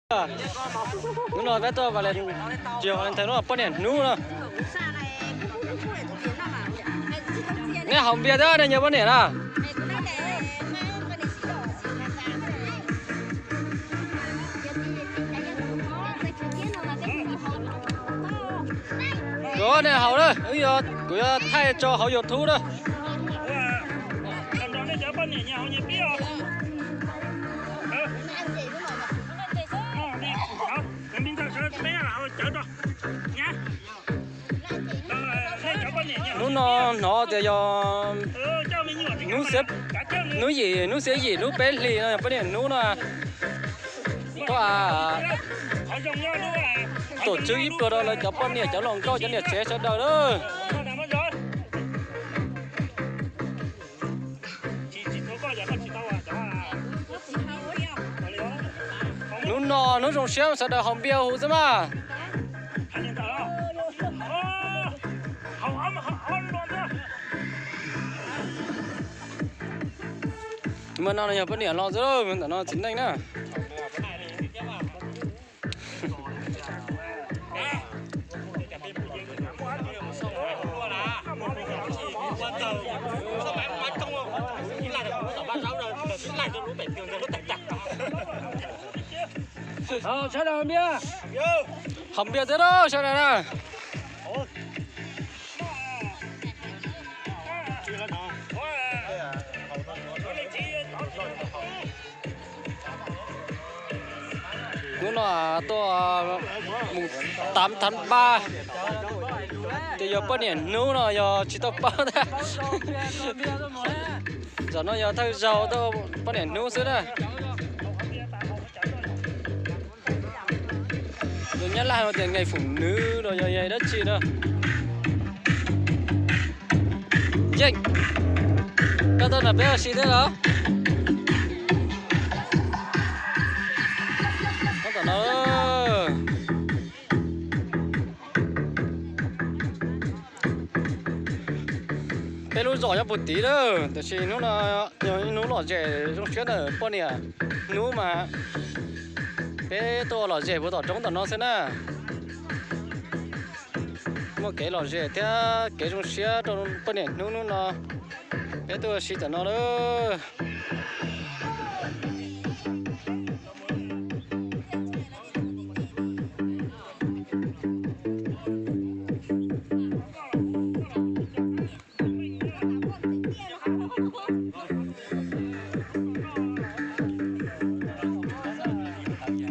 Hnub no peb tuaj Valentine, hnub poj niam hnub no. Nej haus npias thiab nej nyias poj niam na. Kuv nej haus na, kuv yuav thaij tso hauv YouTube na. Hnub no hnov tias yog hnub yim, hnub xiab yim, hnub peb hlis no yog poj niam hnub no. Tuaj, tuaj tswb ib pluag rau lawv cov poj niam, cov hluas nkauj, cov niam tsev sawv daws na. Hnub no hnub zoo siab sawv daws haus npias huv xwb mas. Mas no yog poj niam los xwb, ntawm no txiv neej na. Haus npias thiab na sawv daws na. Hnub no tuaj mus tám tháng ba, ces yog poj niam hnub no yog tsis tau paub ntag. Zaum no yog thawj zaug tuaj poj niam hnub xwb na. Lus Nyab Laj hais tias ngày phụ nữ los yog ngày dab tsi no. Yeej, koj tuaj nrog peb ua si thiab los? Tom no peb lub zos nyob puag tid lawm, tiam sis hnub no yog ib hnub lom zem zoo siab ntawm poj niam hnub mas peb tuaj ua lom zem puag tom roob tom no xwb na. Muaj kev lom zem thiab kev zoo siab rau poj niam hnub hnub no, peb tuaj ua si tom no lawm.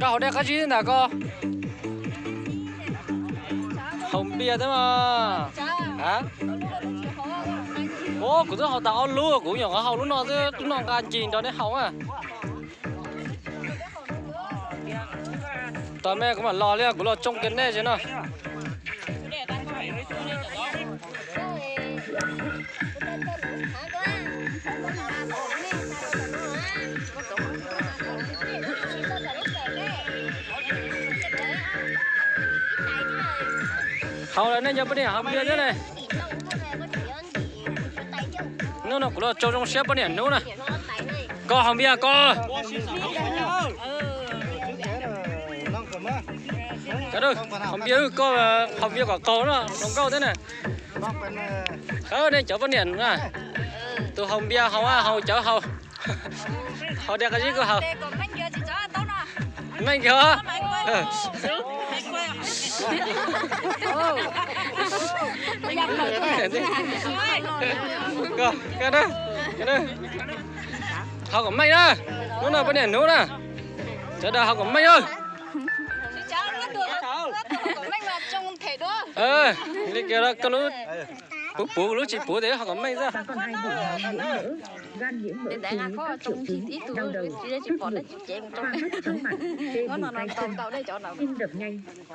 Koj haus dej qab zib ntag koj. Haus npias thiab mas. Ua kuv twb haus tas ob lub, kuv nyuam qhuav haus lub no xwb, lub no nqa ncig nrog nej haus na. Tos me kuv mam los li, kuv los tsoo kiag nej tsev no. Haus lawm nej nco poj niam haus npias thiab ne. Hnub no kuv los tsoo zoo siab poj niam hnub na. Koj haus npias koj. Haus npias koj, haus npias kom qaug no hluas nkauj thiab na. Nej cov poj niam na, tus haus npias haus, haus cawv haus. Haus dej qab zib kuj haus. Meej kiag os. Haus kom meej na, hnub no poj niam hnub na, sawv daws haus kom meej na. Li kiag koj lub puv puv, lub tsis puv ces haus kom meej xwb.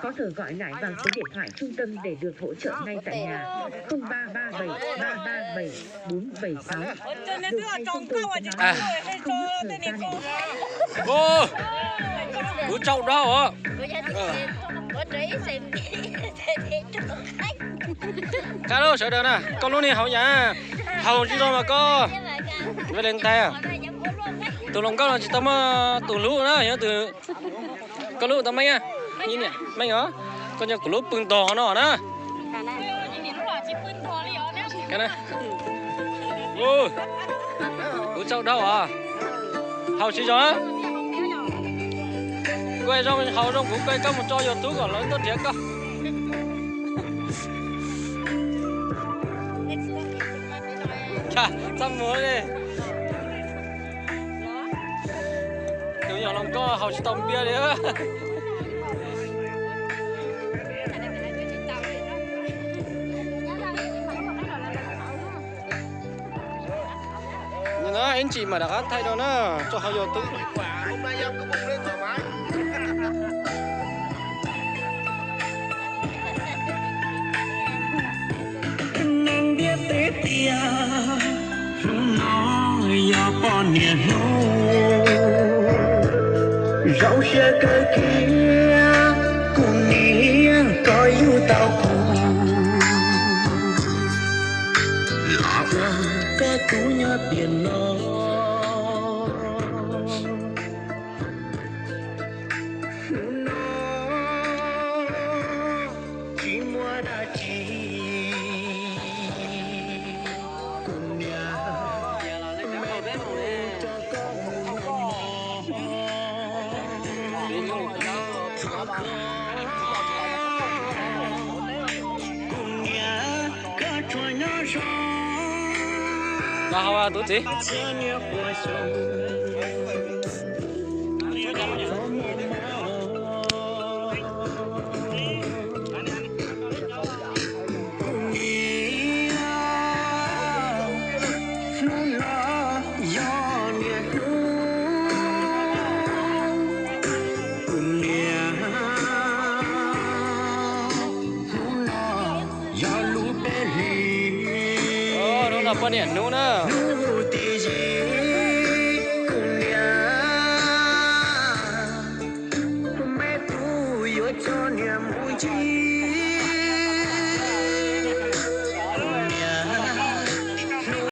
Có thể gọi lại vào số điện thoại trung tâm để được hỗ trợ ngay tại nhà, không ba ba bảy ba ba bảy bốn bảy sáu. Đường dây không tôi có nói không mất thời gian. Kuv tsaug dab os. Qab lub sawv daws na, koj lub niag haus yam, haus tsis tau mas koj Valentine, tus hluas nkauj no tsis tau muaj tus hlub na, yog tus Koj lub tau meej, meej os, koj nyob kuv lub pw ntog no na. Kuv tsaug dhau os. Haus tsis zoo. Koj zoo haus zoo kuv koj mus tso YouTube kom lawv tuaj nrhiav koj. Txaj muag li. Tus yog los koj haus tsis tau npiab li. Ib ntsis mam rov qab thaij rau na, tso hauv YouTube. Neeg ntiaj teb tias hnub no yog poj niam hnub, zoo siab kawg kiag kuv niam koj yug tau kuv, los ua koj tub nyob tiam no. Hnub no tsis muaj dab tsi, kuv niam, me tub rau koj mus no. Kuv niam, koj tsuas nyob zoo. Los hauv tus txiv. Hnub no yog niam hnub, kuv niam, hnub no yog lub peb hlis, hnub no poj niam hnub na. Hnub tim yim, kuv niam, me tub yuav coj niam mus ncig.